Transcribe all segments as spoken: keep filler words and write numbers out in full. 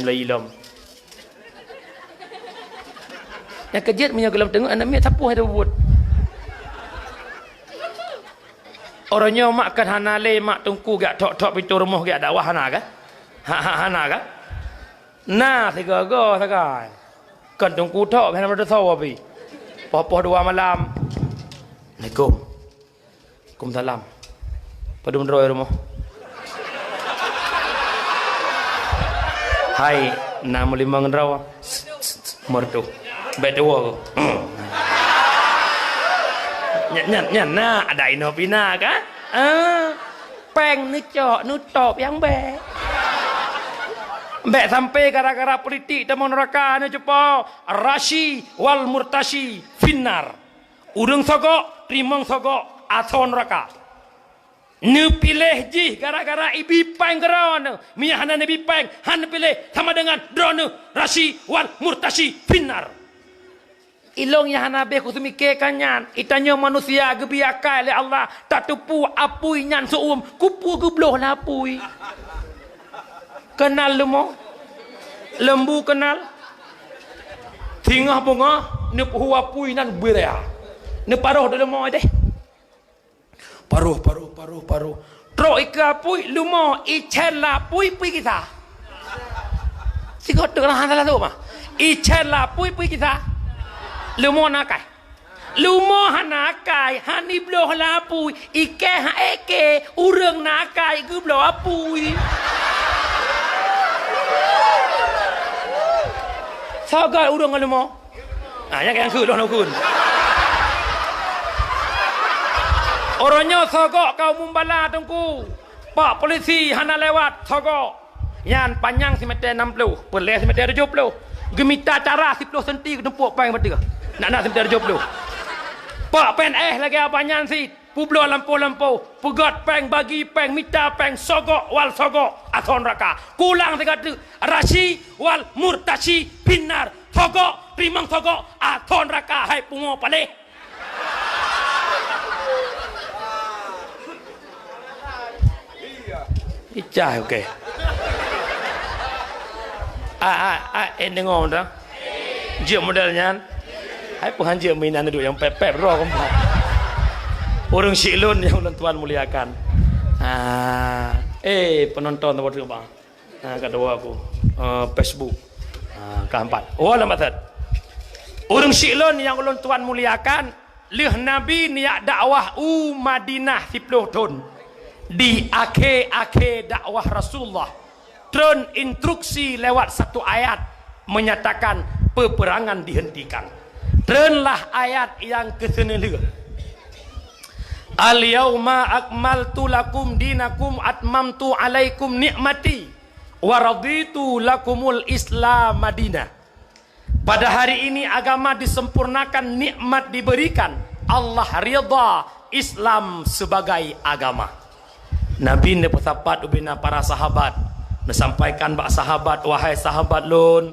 Lom. Nyang keujeuet meunyoe gohlom teungeut aneuk miet sapeue hai buet. Uroe nyoe mak kan hana lé mak teungku geujak thok-thok pintoe rumoh geujak dakwah hana kah? Ha, ha, hana kah? Na sigoe-goe sagai. Kon teungku thok hana meudesya pih. Poh-poh dua malam. Assalamualaikum. Waalaikumsalam. Padum droe rumoh. Hai, na meulimong droe. Merdu. Bèk tuwo. Nyan, nyan, nyan na ada inoe pih na kan? Ah, péng neucok, neutôp nyang bèk. Bèk sampai gara-gara politik tamong neuraka neucupo. Rashi wal murtashi finnar. Ureueng sogok, teurimong sogok, asoe neuraka. Neupiléh jih gara-gara ibi péng keudroe neuh. Meunyo hana neubi péng, han neupiléh sama deungon droe neuh rashi wal murtashi finnar. Ilôn nyang hana abéh kuseumike ka nyan. Itanyoe manusia geubi akai lé Allah, tateupeue apui nyan seu-uem, kupeue geubloh lé apui. Keunal leumo? Lembu keunal? Singoh beungoh neupeuhu apui nan beurea. Neuparoh di leumo deh. Paroh, paroh, paroh, paroh. Trok ikeue apui, leumo, icen lapui pui gisa. Sigoe teuk lah hana lalu mah. Icen lapui pui gisa. Leumo na akai. Leumo hana akai, han ibloh lapui, ikei ha eke, ureueng na akai geubloh apui. Sagai ureueng ngon leumo. Ah, nyang keu lôn ukun. Uroe nyoe sogok ka umum bala teungku. Pak polisi hana lewat sogok. Nyan panyang simètè nam ploh, peureulèe simètè tujoh ploh. Geumita cara siploh senti geutumpok péng batèe. Nak na simètè tujoh ploh. Pak P N S lagèe abah nyan cit. Peubloe lampôh-lampôh, peugöt péng, bagi péng, mita péng, sogok wal sogok, asoe neuraka. Kulang sigoe teuk, rashi wal murtashi finnar. Sogok, teurimong sogok, asoe neuraka, hai pungo paléh. Picah, oke. Ah, ah, ah, eh, deungö dah. Jeuet model nyan. Hai peuhan jeuet meuinan duek nyang pép-pép droe keumpat. Ureueng syiek lôn nyang ulôn tuan muliakan. Ah, eh, penonton tempat tu, Bang. Ah, kedua aku. Ah, Facebook. Ah, keempat. Oh, lambat that. Ureueng syiek lôn nyang ulôn tuan muliakan, lheueh Nabi neujak dakwah u Madinah siploh thon. Di akhé-akhé dakwah Rasulullah, treun instruksi lewat satu ayat menyatakan peperangan dihentikan. Treunlah ayat nyang keuseuneulheueh. "Al-yauma akmaltu lakum dinakum atmamtu alaikum ni'mati wa raditu lakumul Islam madina." Pada hari ini agama disempurnakan, nikmat diberikan, Allah ridha Islam sebagai agama. Nabi neupeusapat ubena para sahabat, neusampaikan bak sahabat, "Wahai sahabat lôn,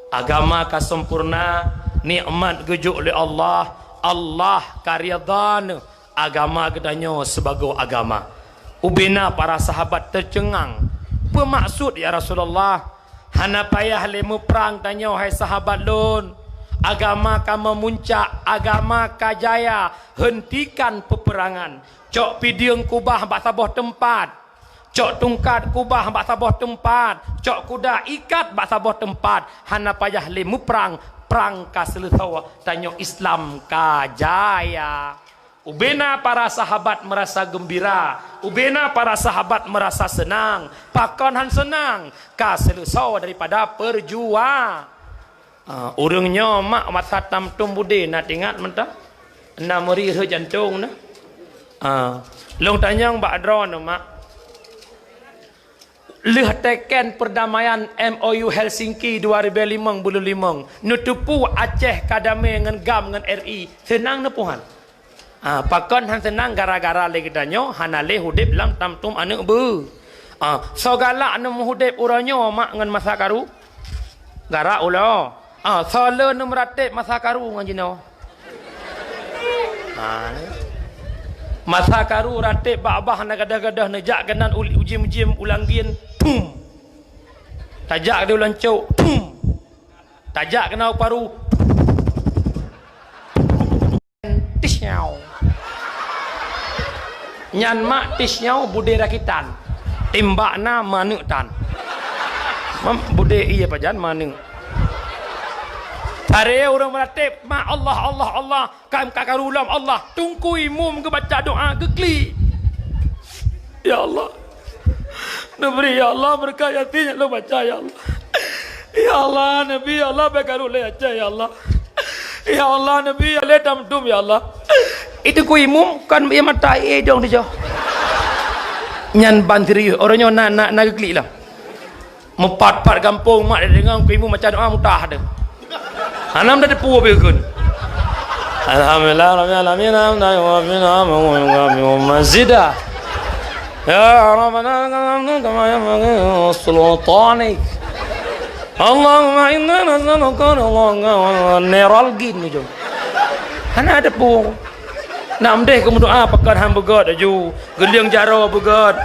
agama ka sempurna, nikmat geujok lé Allah, Allah ka ridha neuh agama geutanyoe sibagoe agama." Ubena para sahabat teuceungang, "Peue maksud, ya Rasulullah?" "Hana payah lé meuprang tanyoe, hai sahabat lôn. Agama ka meumuncak, agama ka jaya. Heuntikan peupeurangan. Cok pideueng kubah bak saboh teumpat. Cok tungkat kubah bak saboh teumpat. Cok kuda ikat bak saboh teumpat. Hana payah lé meuprang, prang ka seuleusoe, tanyoe Islam ka jaya." Ubena para sahabat meurasa geumbira, ubena para sahabat meurasa seunang. Pakon han seunang? Ka seuleusoe daripada peurjuang. Ah, ureueng nyoe mak masa tam tom budé na teuingat mantong? Na meuri rhot jantong na? Ah, lôn tanyong bak droeneuh mak. Lheueh teken perdamaian M O U Helsinki dua ribu limong puluh limong, neuteupeue Aceh ka damé ngon GAM ngon R I, seunang neupeuhan? Ah, pakon han seunang? Gara-gara lé geutanyoe hana lé udép lam tam tom aneuk beu. Ah, soe galak neumeuudép uroe nyoe mak ngon masa karu? Gara ulo. Ah, soe le neumeuratéb masa karu ngon jinoe? Ha, ni. Masa karu ratéb bak babah na gadôh-gadôh neujak keunan u-, ujiem-ujiem u Langgien, pum. Tajak di ulang cok, pum. Tajak keunoe paru. Tisnyau. Nyan mak tisnyau budé rakitan. Timbak na maneuk tan. Mam budé iya pajan maneuk. Tare ureuëng meuratéb, mak Allah, Allah, Allah. Kan ka karu lom Allah, Teungku Imum geubaca doa geuklik. Ya Allah. Neubri ya Allah beureukat Yasin nyang lôn baca ya Allah. Ya Allah, neubri ya Allah bèk karu lé Aceh ya Allah. Ya Allah, neubri ya lé tamdum ya Allah. Itu Teungku Imum kan ia mata idong dijak. Nyan ban serius, orang nyoe na na na geuklik lah. Meupat-pat gampông mak deungon Teungku Imum baca doa mutah deh. Hana meuteupeu beukun. Alhamdulillah rabbil alamin, hamdan yuwafi ni'amahu wa yukafi mazidah. Ya Rabbana lakal hamdu kama yanbaghi li sultanik. Allahumma inna nas'aluka ridhaka wa neralgin ujung. Hana teupeu. Nak meudoa pakon han beugöt aju, geulieng jaroe beugöt.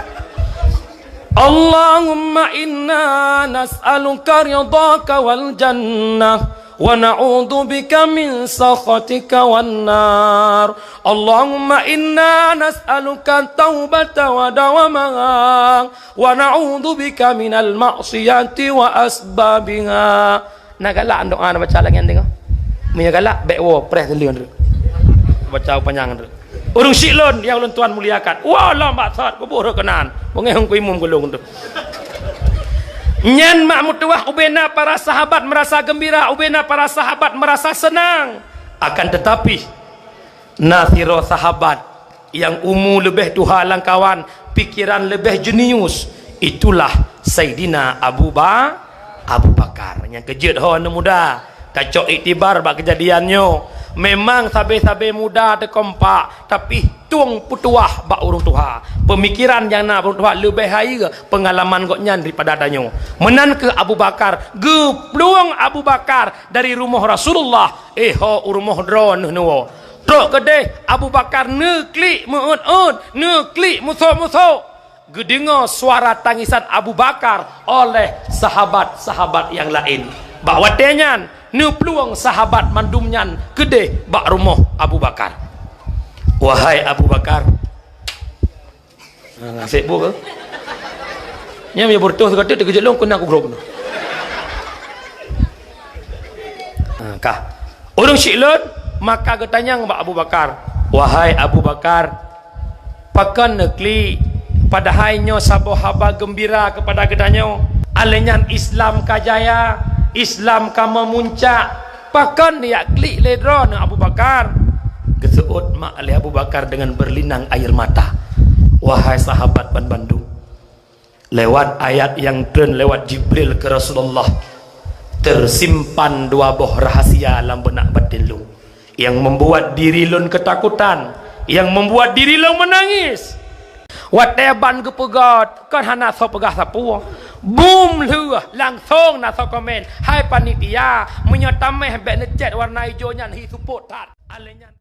Allahumma inna nas'aluka ridhaka wal jannah, wa na'udzubika min sakhatika wan nar. Allahumma inna nas'aluka taubata wa dawamaha, wa na'udzubika minal ma'siyati wa asbabiha. Na galak doa na baca lagèe nyan deungoe. Meunyoe galak, bèk woe, preh teuleueng teuk. Baca panyang teuk. Ureuëng syiek lôn nyang ulôn tuan muliakan. Wah, lom bak that, kuboh rot keunan. Beungéh Teungku Imum gulong tu. Nyan mak meutuwah ubena para sahabat merasa gembira, ubena para sahabat merasa senang. Akan tetapi, na sidroe sahabat nyang umu leubeh tuha lam kawan, pikeran leubeh jenius, itulah Saidina Abu Ba-, Abu Bakar. Nyang keujeuet ho aneuk muda, tacok iktibar bak keujadian nyoe. Memang sabe-sabe muda teukompak, tapi tueng peutuwah bak ureuëng tuha. Pemikiran nyang na ureuëng tuha leubeh hayeue pengalaman gobnyan daripada tanyoe. Meunan keuh Abu Bakar, geuplueng Abu Bakar dari rumoh Rasulullah, eh ho u rumoh droeneuh neuwoe. Trok keudeh Abu Bakar neuklik meu-ôt-ôt, neuklik musoh-musoh. Geudeungoe suara tangisan Abu Bakar oleh sahabat-sahabat nyang laén. Bak watée nyan, neuplueng sahabat mandum nyan keudeh bak rumoh Abu Bakar. "Wahai Abu Bakar," Ha, sek bu ke? Nya meunyoe beureutoh sigoe teuk teukeujot lôn keunan kugrob keunoe. Ha, ka. Ureuëng syiek lôn maka geutanyong bak Abu Bakar, "Wahai Abu Bakar, pakon neuklik, padahai nyoe saboh haba geumbira keupada geutanyoe? Akhé nyan Islam ka jaya, Islam ka meumuncak." "Pakon neujak klik lé droeneuh Abu Bakar?" Geuseuôt mak lé Abu Bakar deungon beurelinang air mata, "Wahai sahabat banmandum, lewat ayat nyang treun lewat Jibril keu Rasulullah, teusimpan dua boh rahasia lam beunak baten lôn, nyang membuat diri lôn keutakutan, nyang membuat diri lôn meunangis." Watée ban geupeugét, kon hana soe peugah sapeue. Bum lheueh, langsong na soe komen, "Hai panitia, meunyoe taméh bék neucét warna ijo nyan hi seupôt that." Akhé nyan